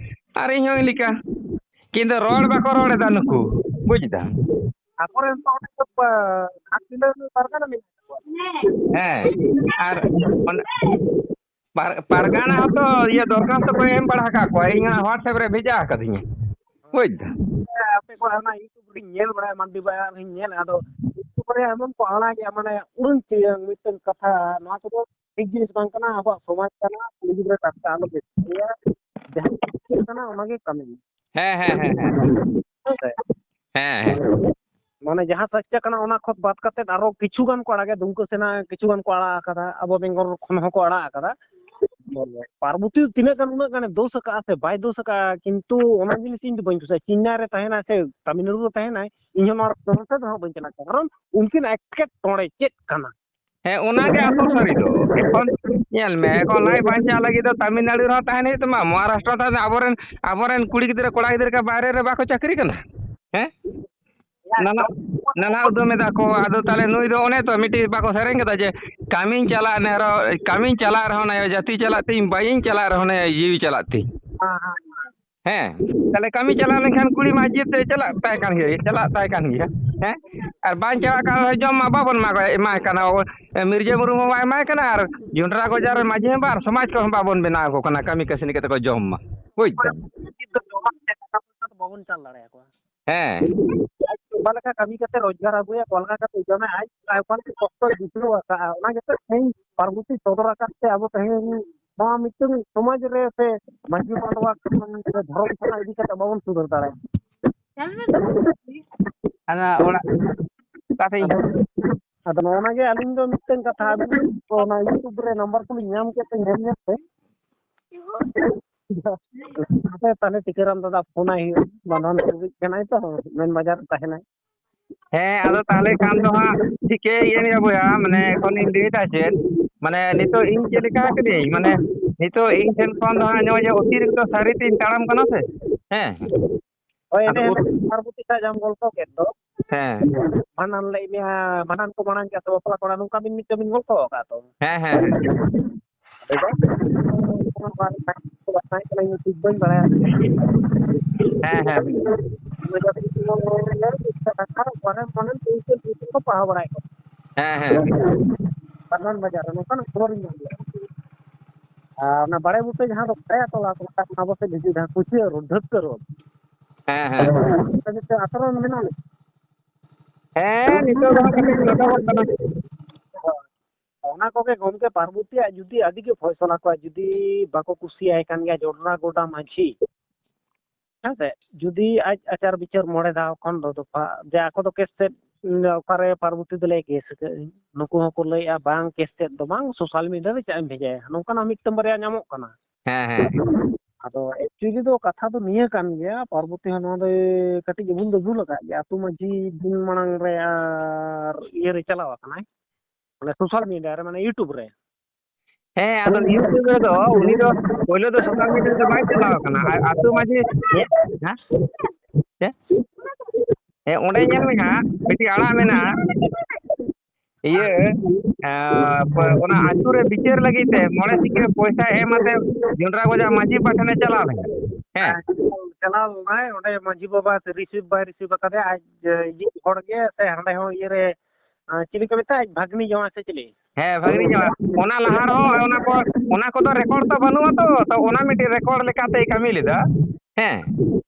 ᱟᱨ ᱤᱧ ᱦᱚᱸ ᱤᱧ ᱞᱮᱠᱟ, ᱠᱤᱱᱛᱩ ᱨᱚᱲ ᱵᱟᱠᱚ ᱨᱚᱲ ᱮᱫᱟ ᱱᱩᱠᱩ, ᱵᱩᱡᱽ ᱫᱟᱢ? ᱟᱠᱚᱨᱮᱱ ᱫᱚ ᱚᱸᱰᱮ ᱫᱚ, ᱟ, ᱜᱷᱟᱴᱥᱤᱞᱟᱹ ᱯᱟᱨᱜᱟᱱᱟ ᱢᱮᱱᱟᱜ ᱠᱚᱣᱟ᱾ ᱦᱮᱸ, ᱟᱨ ᱚᱱ-, ᱯᱟᱨ-, ᱯᱟᱨᱜᱟᱱᱟ ᱦᱚᱸᱛᱚ ᱤᱭᱟᱹ ᱫᱚᱨᱠᱷᱟᱥᱛᱚ ᱠᱚ ᱮᱢ ᱵᱟᱲᱟ ᱟᱠᱟᱫ ᱠᱚᱣᱟ, ᱤᱧ ᱦᱚᱸ WhatsApp ᱨᱮ ᱵᱷᱮᱡᱟ ᱟᱠᱟᱫᱤᱧᱟ, ᱵᱩᱡᱽ ᱫᱟᱢ? ᱦᱮᱸ, ᱟᱯᱮ ᱠᱚᱣᱟᱜ ᱚᱱᱟ YouTube ᱨᱮᱧ ᱧᱮᱞ ᱵᱟᱲᱟᱭᱟ, ᱢᱟᱱᱰᱤ ᱵᱟᱡᱟᱨ ᱨᱮᱧ ᱧᱮᱞᱟ, ᱟᱫᱚ YouTube ᱨᱮ ᱮᱢᱚᱱ ᱠᱚ ᱟᱲᱟᱜᱮᱜᱼᱟ, ᱢᱟᱱᱮ ᱩᱲᱟᱹᱱ ᱪᱮ ᱢᱤᱫᱴᱮᱱ ᱠᱟᱛᱷᱟ, ᱱᱚᱣᱟ ᱠᱚᱫᱚ ᱴᱷᱤᱠ ᱡᱤᱱᱤᱥ ᱵᱟᱝ ᱠᱟᱱᱟ᱾ ᱟᱵᱚᱣᱟᱜ ᱥᱚᱢᱟᱡᱽ ᱠᱟᱱᱟ, ᱠᱩᱲᱤ ᱜᱤᱫᱽᱨᱟᱹ ᱴᱟᱴᱠᱟ ᱟᱞᱚ ᱵᱮᱥᱤᱭᱟ, ᱡᱟᱦᱟᱸ ᱪᱮᱫ ᱠᱟᱱᱟ ᱚᱱᱟᱜᱮ ᱠᱟᱹᱢᱤ ᱢᱮ᱾ ᱦᱮᱸ, ᱦᱮᱸ, ᱦᱮᱸ, ᱦᱮᱸ᱾ ᱦᱮᱸ ᱥᱮ? ᱦᱮᱸ, ᱦᱮᱸ᱾ ᱢᱟᱱᱮ ᱡᱟᱦᱟᱸ ᱥᱟᱪᱪᱟ ᱠᱟᱱᱟ ᱚᱱᱟ ᱠᱷᱚᱛ ᱵᱟᱫ ᱠᱟᱛᱮ ᱟᱨᱚ ᱠᱤᱪᱷᱩ ᱜᱟᱱ ᱠᱚ ᱟᱲᱟᱜᱟ, ᱫᱩᱢᱠᱟᱹ ᱥᱮᱱᱟᱜ ᱠᱤᱪᱷᱩ ᱜᱟᱱ ᱠᱚ ᱟᱲᱟᱜ ᱟᱠᱟᱫᱟ, ᱟᱵᱚ ᱵᱮᱝᱜᱚᱞ ᱠᱷᱚᱱ ᱦᱚᱸᱠᱚ ᱟᱲᱟᱜ ᱟᱠᱟᱫᱟ᱾ ᱯᱟᱨᱵᱚᱛᱤ ᱛᱤᱱᱟᱹᱜ ᱜᱟᱱ, ᱩᱱᱟᱹᱜ ᱜᱟᱱᱮ ᱫᱳᱥ ᱟᱠᱟᱫᱼᱟ ᱥᱮ ᱵᱟᱭ ᱫᱳᱥ ᱟᱠᱟᱫᱼᱟ, ᱠᱤᱱᱛᱩ ᱚᱱᱟ ᱡᱤᱱᱤᱥ ᱤᱧ ᱫᱚ ᱵᱟᱹᱧ ᱠᱩᱥᱤᱭᱟᱜᱼᱟ᱾ ᱪᱮᱱᱱᱟᱭ ᱨᱮ ᱛᱟᱦᱮᱱᱟᱭ ᱥᱮ ᱛᱟᱢᱤᱞᱱᱟᱲᱩ ᱨᱮ ᱛᱟᱦᱮᱱᱟᱭ, ᱤᱧ ᱦᱚᱸ ᱱᱚᱣᱟ ᱯᱨᱚᱥᱮᱥ ᱨᱮᱦᱚᱸ ᱵᱟᱹᱧ ᱪᱟᱞᱟᱜ ᱠᱟᱱᱟ, ᱠᱟᱨᱚᱱ ᱩᱱᱠᱤᱱ ᱮᱴᱠᱮᱴᱚᱬᱮ ᱪᱮᱫ ᱠᱟᱱᱟ? ᱦᱮᱸ, ᱚᱱᱟᱜᱮ ᱟᱥᱚᱞ ᱥᱟᱹᱨᱤ ᱫᱚ᱾ ᱮᱠᱷᱚᱱ ᱧᱮᱞ ᱢᱮ, ᱮᱠᱷᱚᱱ ᱞᱟᱡ ᱵᱟᱧᱪᱟᱣ ᱞᱟᱹᱜᱤᱫ ᱫᱚ ᱛᱟᱢᱤᱞᱱᱟᱲᱩ ᱨᱮᱦᱚᱸ ᱛᱟᱦᱮᱱ ᱦᱩᱭᱩᱜ ᱛᱟᱢᱟ, ᱢᱚᱦᱟᱨᱟᱥᱴᱨᱚ ᱛᱟᱦᱮᱱ, ᱟᱵᱚᱨᱮᱱ, ᱟᱵᱚᱨᱮᱱ ᱠᱩᱲᱤ ᱜᱤᱫᱽᱨᱟᱹ, ᱠᱚᱲᱟ ᱜᱤᱫᱽᱨᱟᱹ ᱠᱚ ᱵᱟᱭᱨᱮ ᱨᱮ ᱵᱟᱠᱚ ᱪᱟᱹᱠᱨᱤ ᱠᱟᱱᱟ? ᱦᱮᱸ? ᱚᱱᱟ ᱨᱮᱱᱟᱜ ᱱᱟᱞᱦᱟ ᱩᱫᱩᱢ ᱮᱫᱟ ᱠᱚ᱾ ᱟᱫᱚ ᱛᱟᱦᱚᱞᱮ ᱱᱩᱭ ᱫᱚ ᱚᱱᱮ ᱛᱚ ᱢᱤᱫᱴᱤᱡ ᱵᱟᱠᱚ ᱥᱮᱨᱮᱧ ᱠᱟᱫᱟ ᱡᱮ, "ᱠᱟᱹᱢᱤᱧ ᱪᱟᱞᱟᱜ ᱱᱮ ᱨᱮᱦᱚᱸ, ᱠᱟᱹᱢᱤᱧ ᱪᱟᱞᱟᱜ ᱨᱮᱦᱚᱸ ᱱᱟᱭ ᱡᱟᱹᱛᱤ ᱪᱟᱞᱟᱜ ᱛᱤᱧ, ᱵᱟᱹᱧ ᱪᱟᱞᱟᱜ ᱨᱮᱦᱚᱸ ᱱᱟᱭ ᱡᱤᱣᱤ ᱪᱟᱞᱟᱜ ᱛᱤᱧ᱾" ᱦᱮᱸ, ᱦᱮᱸ, ᱦᱮᱸ᱾ ᱦᱮᱸ, ᱛᱟᱦᱚᱞᱮ ᱠᱟᱹᱢᱤ ᱪᱟᱞᱟᱣ ᱞᱮᱱᱠᱷᱟᱱ ᱠᱩᱲᱤ ᱢᱟ ᱡᱤᱵᱽ ᱛᱮ ᱪᱟᱞᱟᱜ ᱛᱟᱭ ᱠᱟᱱ ᱜᱮᱭᱟ, ᱪᱟᱞᱟᱜ ᱛᱟᱭ ᱠᱟᱱ ᱜᱮᱭᱟ᱾ ᱦᱮᱸ, ᱟᱨ ᱵᱟᱝ ᱪᱟᱞᱟᱜ ᱠᱟᱱ ᱨᱮᱦᱚᱸ ᱡᱚᱢ ᱢᱟ ᱵᱟᱵᱚᱱ ᱮᱢᱟ ᱠᱚ, ᱮᱢᱟᱭ ᱠᱟᱱᱟ᱾ ᱢᱤᱨᱡᱟᱹ ᱢᱩᱨᱢᱩ ᱢᱟ ᱮᱢᱟᱭ ᱠᱟᱱᱟ ᱟᱨ ᱡᱚᱱᱰᱨᱟ ᱜᱚᱡᱟᱨ ᱨᱮ ᱢᱟᱹᱡᱷᱤ ᱵᱟᱵᱟ ᱟᱨ ᱥᱚᱢᱟᱡᱽ ᱠᱚᱦᱚᱸ ᱵᱟᱵᱚᱱ ᱵᱮᱱᱟᱣ ᱟᱠᱚ ᱠᱟᱱᱟ, ᱠᱟᱹᱢᱤ ᱠᱟᱹᱥᱱᱤ ᱠᱟᱛᱮ ᱠᱚ ᱡᱚᱢ ᱢᱟ᱾ ᱵᱩᱡᱽ ᱫᱟᱢ? ᱩᱪᱤᱛ ᱫᱚ ᱡᱚᱢᱟᱜ ᱛᱮ ᱴᱟᱠᱟ ᱯᱚᱭᱥᱟ ᱫᱚ ᱵᱟᱵᱚᱱ ᱪᱟᱞ ᱫᱟᱲᱮᱭᱟᱠᱚᱣᱟ᱾ ᱦᱮᱸ᱾ ᱟᱡ ᱚᱠᱟ ᱞᱮᱠᱟ ᱠᱟᱹᱢᱤ ᱠᱟᱛᱮ ᱨᱳᱡᱽᱜᱟᱨ ᱟᱹᱜᱩᱭᱟ, ᱚᱠᱟ ᱞᱮᱠᱟ ᱠᱟᱛᱮ ᱡᱚᱢᱟ, ᱟᱡ ᱚᱠᱟ ᱞᱮᱠᱟ ᱠᱚᱥᱴᱚᱭ ᱵᱩᱡᱷᱟᱹᱣ ᱟᱠᱟᱫᱼᱟ, ᱚᱱᱟ ᱜᱮᱛᱚ ᱛᱮᱦᱮᱧ ᱯᱟᱨᱵᱚᱛᱤ ᱥᱚᱫᱚᱨ ᱟᱠᱟᱫ ᱛᱮ ᱟᱵᱚ ᱛᱮᱦᱮᱧ ᱱᱚᱣᱟ ᱢᱤᱫᱴᱟᱝ ᱥᱚᱢᱟᱡᱽ ᱨᱮ ᱥᱮ ᱢᱟᱹᱡᱷᱤ ᱢᱟᱰᱣᱟ ᱠᱷᱚᱱ ᱥᱮ ᱫᱷᱚᱨᱚᱢ ᱠᱷᱚᱱᱟᱜ ᱤᱫᱤ ᱠᱟᱛᱮ ᱵᱟᱵᱚᱱ ᱥᱩᱫᱷᱟᱹᱨ ᱫᱟᱲᱮᱭᱟᱜᱼᱟ᱾ ᱦᱟᱱᱟ ᱚᱲᱟᱜ ᱚᱠᱟ ᱥᱮᱫ ᱤᱧ ᱟᱫᱚ, ᱟᱫᱚ ᱱᱚᱜᱼᱚ ᱱᱟ ᱜᱮ ᱟᱹᱞᱤᱧ ᱫᱚ ᱢᱤᱫᱴᱟᱝ ᱠᱟᱛᱷᱟ, ᱟᱹᱵᱤᱱ ᱚᱱᱟ YouTube ᱨᱮ ᱱᱟᱢᱵᱟᱨ ᱠᱚᱞᱤᱧ ᱧᱟᱢ ᱠᱮᱫ ᱛᱮ ᱧᱮᱞ ᱧᱮᱞ ᱛᱮ᱾ ᱦᱟᱯᱮ ᱛᱟᱦᱞᱮ ᱴᱤᱠᱟᱹᱨᱟᱢ ᱫᱟᱫᱟ ᱯᱷᱳᱱᱟᱭ ᱦᱩᱭᱩᱜᱼᱟ, ᱵᱟᱸᱫᱷᱟᱱ ᱥᱩᱨ ᱨᱮ ᱠᱟᱱᱟᱭ ᱛᱚ, ᱢᱮᱱ ᱵᱟᱡᱟᱨ ᱨᱮ ᱛᱟᱦᱮᱱᱟᱭ᱾ ᱦᱮᱸ, ᱟᱫᱚ ᱛᱟᱦᱞᱮ ᱠᱷᱟᱱ ᱫᱚ ᱦᱟᱸᱜ ᱴᱷᱤᱠᱟᱹᱭᱮᱫ ᱜᱮᱭᱟ ᱵᱚᱭᱦᱟ, ᱢᱟᱱᱮ ᱮᱠᱷᱚᱱᱤᱧ ᱞᱟᱹᱭᱫᱟ ᱪᱮᱫ, ᱢᱟᱱᱮ ᱱᱤᱛᱚᱜ ᱤᱧ ᱪᱮᱫ ᱞᱮᱠᱟ ᱠᱟᱹᱱᱟᱹᱧ, ᱢᱟᱱᱮ ᱱᱤᱛᱚᱜ ᱤᱧ ᱴᱷᱮᱱ ᱠᱷᱚᱱ ᱫᱚ ᱦᱟᱸᱜ ᱱᱚᱜᱼᱚᱭ ᱡᱮ ᱚᱛᱤᱨᱤᱠᱛᱚ ᱥᱟᱹᱨᱤᱛᱮᱧ ᱛᱟᱲᱟᱢ ᱠᱟᱱᱟ ᱥᱮ? ᱦᱮᱸ᱾ ᱦᱳᱭ, ᱟᱫᱚ ᱮᱱᱮ ᱩᱫ- ᱯᱟᱨᱵᱚᱛᱤ ᱥᱟᱶ ᱡᱟᱦᱟᱸᱢ ᱜᱚᱞᱯᱚ ᱠᱮᱫ ᱫᱚ, ᱦᱮᱸ᱾ ᱵᱷᱟᱸᱰᱟᱱ ᱞᱟᱹᱭ ᱢᱮᱭᱟ, ᱵᱷᱟᱸᱰᱟᱱ ᱠᱚ ᱢᱟᱲᱟᱝ ᱜᱮ ᱟᱫᱚ ᱵᱟᱯᱞᱟ ᱠᱚᱲᱟ ᱱᱚᱝᱠᱟ ᱵᱤᱱ ᱢᱤᱫᱴᱟᱝ ᱵᱤᱱ ᱜᱚᱞᱯᱚ ᱟᱠᱟᱫ ᱫᱚ᱾ ᱦᱮᱸ, ᱦᱮᱸ, ᱦᱮᱸ᱾ ᱟᱫᱚ ᱵᱟᱝ, ᱛᱟᱦᱮᱸ ᱠᱟᱱᱟ, ᱤᱧ ᱫᱚ ᱴᱷᱤᱠ ᱵᱟᱹᱧ ᱵᱟᱲᱟᱭᱟ᱾ ᱦᱮᱸ, ᱦᱮᱸ᱾ ᱯᱟᱲᱦᱟᱣ ᱵᱟᱲᱟᱭᱮᱫ ᱠᱚᱣᱟ᱾ ᱦᱮᱸ, ᱦᱮᱸ᱾ ᱵᱷᱟᱸᱰᱟᱱ ᱵᱟᱡᱟᱨ ᱨᱮ ᱱᱚᱝᱠᱟᱱᱟᱜ ᱠᱷᱚᱵᱚᱨᱤᱧ ᱧᱟᱢ ᱞᱮᱫᱟ᱾ ᱟᱨ ᱚᱱᱟ ᱵᱟᱲᱮ ᱵᱩᱴᱟᱹ ᱡᱟᱦᱟᱸ ᱫᱚ ᱠᱟᱭᱟ ᱛᱚᱞᱟ ᱠᱚ ᱢᱮᱛᱟᱜ ᱠᱟᱱᱟ, ᱟᱵᱚ ᱥᱮᱫ ᱦᱤᱡᱩᱜ ᱡᱟᱦᱟᱸ ᱠᱩᱪᱤᱭᱟᱹ ᱨᱳᱰ, ᱰᱷᱟᱹᱠᱟᱹ ᱨᱳᱰ᱾ ᱦᱮᱸ, ᱦᱮᱸ᱾ ᱚᱱᱟ ᱢᱤᱫᱴᱟᱝ ᱟᱥᱨᱚᱢ ᱢᱮᱱᱟᱜᱼᱟ᱾ ᱦᱮᱸ, ᱱᱤᱛᱚᱜ ᱫᱚ ᱦᱟᱸᱜ ᱠᱟᱹᱴᱤᱡ ᱞᱚᱴᱚᱢᱚᱜ ᱠᱟᱱᱟ᱾ ᱚᱱᱟ ᱠᱚᱜᱮ ᱜᱚᱢᱠᱮ ᱯᱟᱨᱵᱚᱛᱤᱭᱟᱜ ᱡᱩᱫᱤ ᱟᱹᱰᱤ ᱜᱮ ᱯᱷᱚᱭᱥᱚᱞᱟ ᱠᱚᱣᱟ, ᱡᱩᱫᱤ ᱵᱟᱠᱚ ᱠᱩᱥᱤᱭᱟᱭ ᱠᱟᱱ ᱜᱮᱭᱟ ᱡᱚᱰᱨᱟ ᱜᱚᱰᱟ ᱢᱟᱹᱡᱷᱤ, ᱦᱮᱸ ᱥᱮ, ᱡᱩᱫᱤ ᱟᱡ ᱟᱪᱟᱨ ᱵᱤᱪᱟᱹᱨ ᱢᱚᱬᱮ ᱫᱷᱟᱣ ᱠᱷᱚᱱ ᱫᱚ ᱫᱚᱯᱷᱟ, ᱡᱮ ᱟᱠᱚ ᱫᱚ ᱠᱮᱥ ᱛᱮᱫ, ᱚᱠᱟᱨᱮ ᱯᱟᱨᱵᱚᱛᱤ ᱫᱚᱞᱮ ᱠᱮᱥ ᱟᱠᱟᱫ, ᱱᱩᱠᱩ ᱦᱚᱸᱠᱚ ᱞᱟᱹᱭᱮᱫᱼᱟ ᱵᱟᱝ ᱠᱮᱥ ᱛᱮᱫ ᱫᱚ ᱵᱟᱝ, ᱥᱳᱥᱟᱞ ᱢᱤᱰᱤᱭᱟ ᱨᱮ ᱪᱮᱫ ᱮᱢ ᱵᱷᱮᱡᱟᱭᱟ, ᱱᱚᱝᱠᱟᱱᱟᱜ ᱢᱤᱫᱴᱟᱝ ᱵᱟᱨᱭᱟ ᱧᱟᱢᱚᱜ ᱠᱟᱱᱟ᱾ ᱦᱮᱸ, ᱦᱮᱸ᱾ ᱟᱫᱚ ᱮᱠᱪᱩᱭᱮᱞᱤ ᱫᱚ ᱠᱟᱛᱷᱟ ᱫᱚ ᱱᱤᱭᱟᱹ ᱠᱟᱱ ᱜᱮᱭᱟ, ᱯᱟᱨᱵᱚᱛᱤ ᱦᱚᱸ ᱱᱚᱣᱟ ᱫᱚ ᱠᱟᱹᱴᱤᱡ ᱵᱷᱩᱞ ᱫᱚ ᱵᱷᱩᱞ ᱟᱠᱟᱫ ᱜᱮᱭᱟ᱾ ᱟᱹᱛᱩ ᱢᱟᱹᱡᱷᱤ ᱫᱤᱱ ᱢᱟᱲᱟᱝ ᱨᱮ ᱟᱨ ᱤᱭᱟᱹ ᱨᱮ ᱪᱟᱞᱟᱣ ᱟᱠᱟᱱᱟᱭ, ᱢᱟᱱᱮ ᱥᱳᱥᱟᱞ ᱢᱤᱰᱤᱭᱟ ᱨᱮ, ᱢᱟᱱᱮ YouTube ᱨᱮ᱾ ᱦᱮᱸ, ᱟᱫᱚ YouTube ᱨᱮᱫᱚ ᱩᱱᱤ ᱫᱚ ᱯᱳᱭᱞᱳ ᱫᱚ ᱥᱳᱥᱟᱞ ᱢᱤᱰᱤᱭᱟ ᱨᱮᱫᱚ ᱵᱟᱭ ᱪᱟᱞᱟᱣ ᱟᱠᱟᱱᱟ᱾ ᱟᱨ ᱟᱹᱛᱩ ᱢᱟᱹᱡᱷᱤ, ᱦᱮᱸ? ᱪᱮᱫ? ᱦᱮᱸ, ᱚᱸᱰᱮ ᱧᱮᱞ ᱢᱮ ᱦᱟᱸᱜ, ᱢᱤᱫᱴᱤᱡ ᱟᱲᱟᱜ ᱢᱮᱱᱟᱜᱼᱟ᱾ ᱤᱭᱟᱹ, ᱮᱸ, ᱯ-, ᱚᱱᱟ ᱟᱹᱛᱩ ᱨᱮ ᱵᱤᱪᱟᱹᱨ ᱞᱟᱹᱜᱤᱫ ᱛᱮ ᱢᱚᱬᱮ ᱥᱤᱧ ᱨᱮ ᱯᱚᱭᱥᱟ ᱮᱢ ᱟᱛᱮ ᱡᱚᱱᱰᱨᱟ ᱜᱚᱡᱟᱜ ᱢᱟᱹᱡᱷᱤ ᱯᱟᱦᱴᱷᱟᱱᱮ ᱪᱟᱞᱟᱣ ᱞᱮᱱᱟ᱾ ᱦᱮᱸ᱾ ᱪᱟᱞᱟᱣ ᱞᱮᱱᱟᱭ ᱚᱸᱰᱮ ᱢᱟᱹᱡᱷᱤ ᱵᱟᱵᱟ, ᱥᱮ ᱨᱤᱥᱤᱵᱷ ᱵᱟᱭ ᱨᱤᱥᱤᱵᱷ ᱟᱠᱟᱫᱮᱭᱟ, ᱟᱡ, ᱤᱭᱟᱹ ᱦᱚᱲ ᱜᱮ, ᱥᱮ ᱦᱟᱸᱰᱮ ᱦᱚᱸ ᱤᱭᱟᱹ ᱨᱮ, ᱟᱸ, ᱪᱤᱞᱤ ᱠᱚ ᱢᱮᱛᱟᱜᱼᱟ, ᱟᱡ ᱵᱷᱟᱜᱽᱱᱤ ᱡᱟᱶᱟᱭ ᱥᱮ ᱪᱤᱞᱤ? ᱦᱮᱸ, ᱵᱷᱟᱜᱽᱱᱤ ᱡᱟᱶᱟᱭ᱾ ᱚᱱᱟ ᱞᱟᱦᱟ ᱨᱮᱦᱚᱸ ᱚᱱᱟ ᱠᱚ, ᱚᱱᱟ ᱠᱚᱫᱚ ᱨᱮᱠᱚᱨᱰ ᱫᱚ ᱵᱟᱹᱱᱩᱜᱼᱟ ᱛᱚ, ᱛᱚ ᱚᱱᱟ ᱢᱤᱫᱴᱤᱡ ᱨᱮᱠᱚᱨᱰ ᱞᱮᱠᱟᱛᱮᱭ ᱠᱟᱹᱢᱤ ᱞᱮᱫᱟ᱾ ᱦᱮᱸ᱾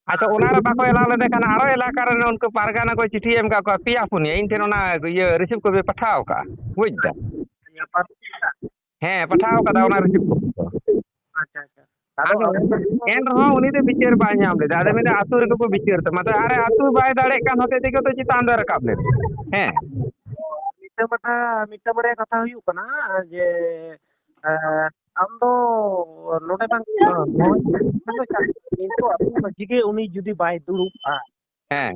ᱟᱪᱪᱷᱟ, ᱚᱱᱟ ᱨᱮ ᱵᱟᱠᱚ ᱮᱞᱟᱣ ᱞᱮᱫᱮ ᱠᱷᱟᱱ ᱟᱨᱚ ᱮᱞᱟᱠᱟ ᱨᱮᱱ ᱩᱱᱠᱩ ᱯᱟᱨᱜᱟᱱᱟ ᱠᱚ ᱪᱤᱴᱷᱤ ᱮᱢ ᱠᱟᱜ ᱠᱚᱣᱟ, ᱯᱮᱭᱟ ᱯᱩᱱᱭᱟᱹ, ᱤᱧ ᱴᱷᱮᱱ ᱚᱱᱟ ᱤᱭᱟᱹ ᱨᱤᱥᱤᱵᱷ ᱠᱚᱯᱤ ᱯᱟᱴᱷᱟᱣ ᱠᱟᱜᱼᱟ, ᱵᱩᱡᱽ ᱫᱟ? ᱦᱮᱸ, ᱯᱟᱴᱷᱟᱣ ᱠᱟᱫᱟ ᱚᱱᱟ ᱨᱤᱥᱤᱵᱷ ᱠᱚᱯᱤ ᱫᱚ᱾ ᱟᱪᱪᱷᱟ, ᱟᱪᱪᱷᱟ᱾ ᱟᱫᱚ ᱟᱫᱚ ᱮᱱ ᱨᱮᱦᱚᱸ ᱩᱱᱤ ᱫᱚ ᱵᱤᱪᱟᱹᱨ ᱵᱟᱭ ᱧᱟᱢ ᱞᱮᱫᱟ᱾ ᱟᱫᱚ ᱢᱮᱱᱫᱟ ᱟᱹᱛᱩ ᱨᱮᱜᱮ ᱠᱚ ᱵᱤᱪᱟᱹᱨ ᱛᱟᱢᱟ᱾ ᱟᱫᱚ ᱟᱨᱮ ᱟᱹᱛᱩ ᱵᱟᱭ ᱫᱟᱲᱮᱭᱟᱜ ᱠᱟᱱ ᱦᱚᱛᱮ ᱛᱮᱜᱮ ᱛᱚ ᱪᱮᱛᱟᱱ ᱫᱚᱭ ᱨᱟᱠᱟᱵ ᱞᱮᱫᱟ᱾ ᱦᱮᱸ᱾ ᱢᱤᱫᱴᱟᱝ ᱢᱟᱛᱷᱟ, ᱢᱤᱫᱴᱟᱝ ᱵᱟᱨᱭᱟ ᱠᱟᱛᱷᱟ ᱦᱩᱭᱩᱜ ᱠᱟᱱᱟ ᱡᱮ, ᱮᱸ, ᱟᱢ ᱫᱚ ᱱᱚᱰᱮ ᱵᱟᱝ, ᱠᱤᱱᱛᱩ ᱟᱹᱛᱩ ᱢᱟᱹᱡᱷᱤ ᱜᱮ ᱩᱱᱤ ᱡᱩᱫᱤ ᱵᱟᱭ ᱫᱩᱲᱩᱵᱼᱟ, ᱦᱮᱸ᱾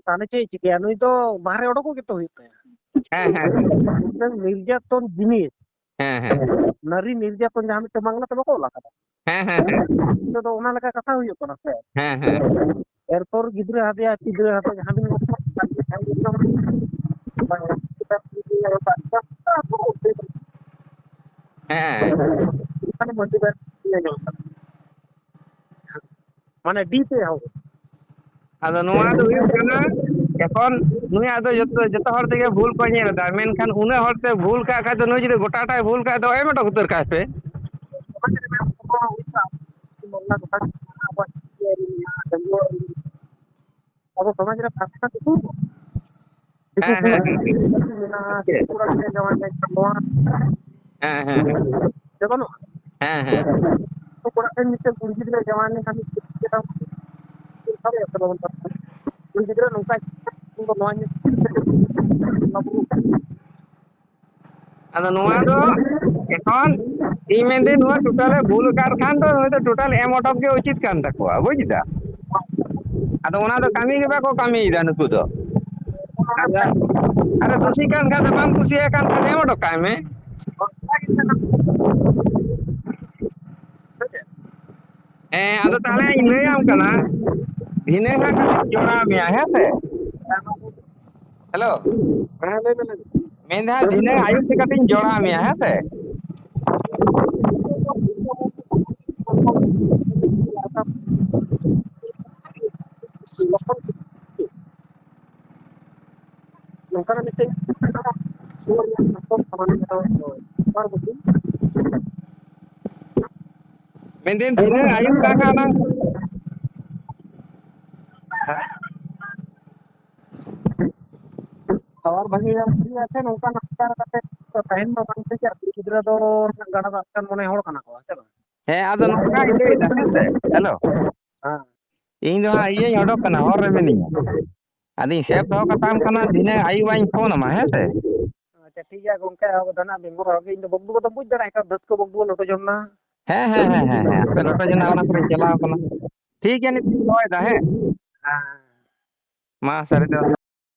ᱛᱟᱦᱞᱮ ᱪᱮᱫ ᱮ ᱪᱤᱠᱟᱹᱭᱟ? ᱱᱩᱭ ᱫᱚ ᱵᱟᱦᱨᱮ ᱚᱰᱚᱠᱚᱜ ᱜᱮᱛᱚ ᱦᱩᱭᱩᱜ ᱛᱟᱭᱟ᱾ ᱦᱮᱸ, ᱦᱮᱸ, ᱦᱮᱸ᱾ ᱢᱤᱫᱴᱟᱝ ᱱᱤᱨᱡᱟᱛᱚᱱ ᱡᱤᱱᱤᱥ, ᱦᱮᱸ, ᱦᱮᱸ᱾ ᱱᱟᱨᱤ ᱱᱤᱨᱡᱟᱛᱚᱱ ᱡᱟᱦᱟᱸ ᱢᱤᱫᱴᱟᱝ ᱵᱟᱝᱞᱟ ᱛᱮ ᱵᱟᱠᱚ ᱚᱞ ᱟᱠᱟᱫᱟ? ᱦᱮᱸ, ᱦᱮᱸ, ᱦᱮᱸ᱾ ᱱᱤᱛᱚᱜ ᱫᱚ ᱚᱱᱟ ᱞᱮᱠᱟ ᱠᱟᱛᱷᱟ ᱦᱩᱭᱩᱜ ᱠᱟᱱᱟ ᱥᱮ? ᱦᱮᱸ, ᱦᱮᱸ᱾ ᱮᱨᱯᱚᱨ ᱜᱤᱫᱽᱨᱟᱹ ᱦᱟᱛᱮᱭᱟ, ᱯᱤᱫᱽᱨᱟᱹ ᱦᱟᱛᱮ ᱡᱟᱦᱟᱸ ᱵᱤᱱ ᱢᱮᱛᱟᱜ ᱠᱟᱱ, ᱦᱮᱸ᱾ ᱢᱟᱱᱮ ᱰᱤ ᱛᱮ ᱮᱦᱚᱵ᱾ ᱟᱫᱚ ᱱᱚᱣᱟ ᱫᱚ ᱦᱩᱭᱩᱜ ᱠᱟᱱᱟ, ᱮᱠᱷᱚᱱ ᱱᱩᱭᱟᱜ ᱫᱚ ᱡᱚᱛᱚ, ᱡᱚᱛᱚ ᱦᱚᱲ ᱛᱮᱜᱮ ᱵᱷᱩᱞ ᱠᱚ ᱧᱮᱞ ᱮᱫᱟ, ᱢᱮᱱᱠᱷᱟᱱ ᱩᱱᱟᱹᱜ ᱦᱚᱲ ᱛᱮ ᱵᱷᱩᱞ ᱠᱟᱜ ᱠᱷᱟᱡ ᱫᱚ ᱱᱩᱭ ᱡᱩᱫᱤ ᱜᱚᱴᱟᱴᱟᱭ ᱵᱷᱩᱞ ᱠᱷᱟᱡ ᱫᱚ ᱮᱢ ᱚᱰᱚᱠ ᱩᱛᱟᱹᱨ ᱠᱟᱭ ᱯᱮ᱾ ᱟᱵᱚ ᱥᱚᱢᱟᱡᱽ ᱨᱮ ᱯᱷᱟᱨᱟᱠ ᱠᱤᱪᱷᱩ ᱫᱤᱠᱩ ᱦᱮᱸ, ᱦᱮᱸ, ᱠᱚᱣᱟᱜ ᱦᱮᱸ᱾ ᱢᱮᱱᱟᱜᱼᱟ, ᱟᱪᱪᱷᱟ᱾ ᱠᱚᱲᱟ ᱜᱤᱫᱽᱨᱟᱹ ᱡᱟᱶᱟᱭ ᱞᱮᱱᱠᱷᱟᱱ ᱱᱚᱣᱟ ᱦᱮᱸ, ᱦᱮᱸ, ᱦᱮᱸ᱾ ᱥᱮ ᱵᱟᱹᱱᱩᱜᱼᱟ? ᱦᱮᱸ, ᱦᱮᱸ᱾ ᱛᱚ, ᱠᱚᱲᱟ ᱴᱷᱮᱱ ᱢᱤᱫᱴᱮᱱ ᱠᱩᱲᱤ ᱜᱤᱫᱽᱨᱟᱹ ᱡᱟᱶᱟᱭ ᱞᱮᱱᱠᱷᱟᱱ ᱢᱤᱫᱴᱮᱱ ᱪᱮᱫ ᱞᱮᱠᱟ ᱵᱟᱵᱚᱱ ᱯᱟᱲᱦᱟᱜᱼᱟ? ᱠᱩᱲᱤ ᱜᱤᱫᱽᱨᱟᱹ ᱱᱚᱝᱠᱟ ᱱᱚᱣᱟ ᱧᱮᱞ ᱟᱫᱚ ᱱᱚᱣᱟ ᱫᱚ ᱮᱠᱷᱚᱱ ᱤᱧ ᱢᱮᱱᱫᱟᱹᱧ, ᱱᱚᱣᱟ ᱴᱳᱴᱟᱞᱮ ᱵᱷᱩᱞ ᱟᱠᱟᱫ ᱠᱷᱟᱱ ᱫᱚ ᱱᱩᱭ ᱫᱚ ᱴᱳᱴᱟᱞ ᱮᱢ ᱚᱰᱚᱠ ᱜᱮ ᱩᱪᱤᱛ ᱠᱟᱱ ᱛᱟᱠᱚᱣᱟ, ᱵᱩᱡᱽ ᱫᱟ? ᱟᱫᱚ ᱚᱱᱟ ᱫᱚ ᱠᱟᱹᱢᱤ ᱜᱮ ᱵᱟᱠᱚ ᱠᱟᱹᱢᱤᱭᱮᱫᱟ ᱱᱩᱠᱩ ᱫᱚ᱾ ᱟᱫᱚ, ᱟᱫᱚ ᱫᱩᱥᱤ ᱠᱟᱱ ᱠᱷᱟᱱ ᱫᱚ, ᱵᱟᱢ ᱠᱩᱥᱤᱭᱟᱜ ᱠᱟᱱ ᱠᱷᱟᱱ ᱮᱢ ᱚᱰᱚᱠ ᱠᱟᱭ ᱢᱮ᱾ ᱦᱮᱸ, ᱟᱫᱚ ᱛᱟᱦᱚᱞᱮᱧ ᱞᱟᱹᱭᱟᱢ ᱠᱟᱱᱟ, ᱵᱷᱤᱱᱟᱹ ᱦᱟᱸᱜ ᱠᱟᱹᱴᱤᱡ ᱡᱚᱲᱟᱣ ᱢᱮᱭᱟ, ᱦᱮᱸ ᱥᱮ? ᱦᱮᱞᱳ᱾ ᱦᱮᱸ, ᱞᱟᱹᱭ ᱢᱮ, ᱞᱟᱹᱭ ᱢᱮ᱾ ᱢᱮᱱᱫᱟ ᱦᱟᱸᱜ, ᱫᱷᱤᱱᱟᱹᱝ ᱟᱹᱭᱩᱵ ᱛᱮ ᱠᱟᱹᱴᱤᱡ ᱤᱧ ᱡᱚᱲᱟᱣ ᱢᱮᱭᱟ, ᱦᱮᱸ ᱥᱮ? ᱱᱚᱝᱠᱟᱱᱟᱜ ᱢᱤᱫᱴᱮᱱ ᱥᱩᱨ ᱨᱮᱭᱟᱜ ᱥᱟᱥᱛᱚ ᱥᱟᱢᱟᱱ ᱠᱚᱫᱚ ᱵᱮᱯᱟᱨ ᱵᱩᱡᱷᱟᱹᱣ᱾ ᱢᱮᱱᱫᱟᱹᱧ, ᱫᱷᱤᱱᱟᱹᱝ ᱟᱹᱭᱩᱵ ᱠᱟᱜ ᱠᱷᱟᱱ ᱚᱱᱟ ᱥᱟᱶᱟᱨ ᱵᱷᱟᱹᱜᱤ ᱧᱟᱢ ᱠᱮᱫᱟ ᱥᱮ ᱱᱚᱝᱠᱟ ᱱᱟᱥᱛᱟ ᱠᱟᱛᱮ ᱛᱟᱦᱮᱱ ᱢᱟ ᱵᱟᱝ ᱴᱷᱤᱠᱟ᱾ ᱠᱩᱲᱤ ᱜᱤᱫᱽᱨᱟ ᱫᱚ ᱜᱟᱰᱟ ᱫᱟᱜ ᱠᱟᱱ ᱢᱚᱱᱮ ᱦᱚᱲ ᱠᱟᱱᱟ ᱠᱚ, ᱦᱮᱸ ᱥᱮ ᱵᱟᱝ? ᱦᱮᱸ, ᱟᱫᱚ ᱱᱚᱝᱠᱟᱧ ᱞᱟᱹᱭᱫᱟ, ᱦᱮᱸ ᱥᱮ? ᱦᱮᱞᱳ᱾ ᱦᱮᱸ᱾ ᱤᱧ ᱫᱚ ᱦᱟᱸᱜ ᱤᱭᱟᱹᱧ ᱚᱰᱚᱠ ᱠᱟᱱᱟ, ᱦᱚᱨ ᱨᱮ ᱢᱤᱱᱟᱹᱧᱟ᱾ ᱟᱫᱚᱧ ᱥᱮᱵᱷ ᱫᱚᱦᱚ ᱠᱟᱛᱟᱢ ᱠᱟᱱᱟ, ᱫᱷᱤᱱᱟᱹᱝ ᱟᱹᱭᱩᱵ ᱤᱧ ᱯᱷᱳᱱ ᱟᱢᱟ, ᱦᱮᱸ ᱥᱮ? ᱟᱪᱪᱷᱟ, ᱴᱷᱤᱠ ᱜᱮᱭᱟ ᱜᱚᱝᱠᱮ, ᱟᱵᱚ ᱫᱚ ᱱᱟᱜ ᱵᱮᱝᱜᱚᱞ ᱦᱚᱲ ᱜᱮ, ᱤᱧ ᱫᱚ ᱵᱚᱠ ᱫᱚ ᱵᱟᱹᱧ ᱫᱟᱲᱮᱭᱟᱜ ᱠᱟᱱᱟ, ᱫᱟᱹᱛ ᱠᱚ ᱵᱚᱠ ᱫᱚ ᱞᱚᱴᱚ ᱡᱚᱢ ᱱᱟ᱾ ᱦᱮᱸ, ᱦᱮᱸ, ᱦᱮᱸ, ᱦᱮᱸ, ᱦᱮᱸ, ᱟᱯᱮ ᱞᱚᱴᱚ ᱡᱚᱱᱟ ᱚᱱᱟ ᱠᱚᱨᱮᱧ ᱪᱟᱞᱟᱣ ᱠᱟᱱᱟ᱾ ᱴᱷᱤᱠ ᱜᱮᱭᱟ, ᱱᱤᱛᱚᱜ ᱫᱚᱦᱚᱭᱮᱫᱟ, ᱦᱮᱸ? ᱦᱮᱸ᱾ ᱢᱟ, ᱥᱟᱹᱨᱤ ᱫᱚ᱾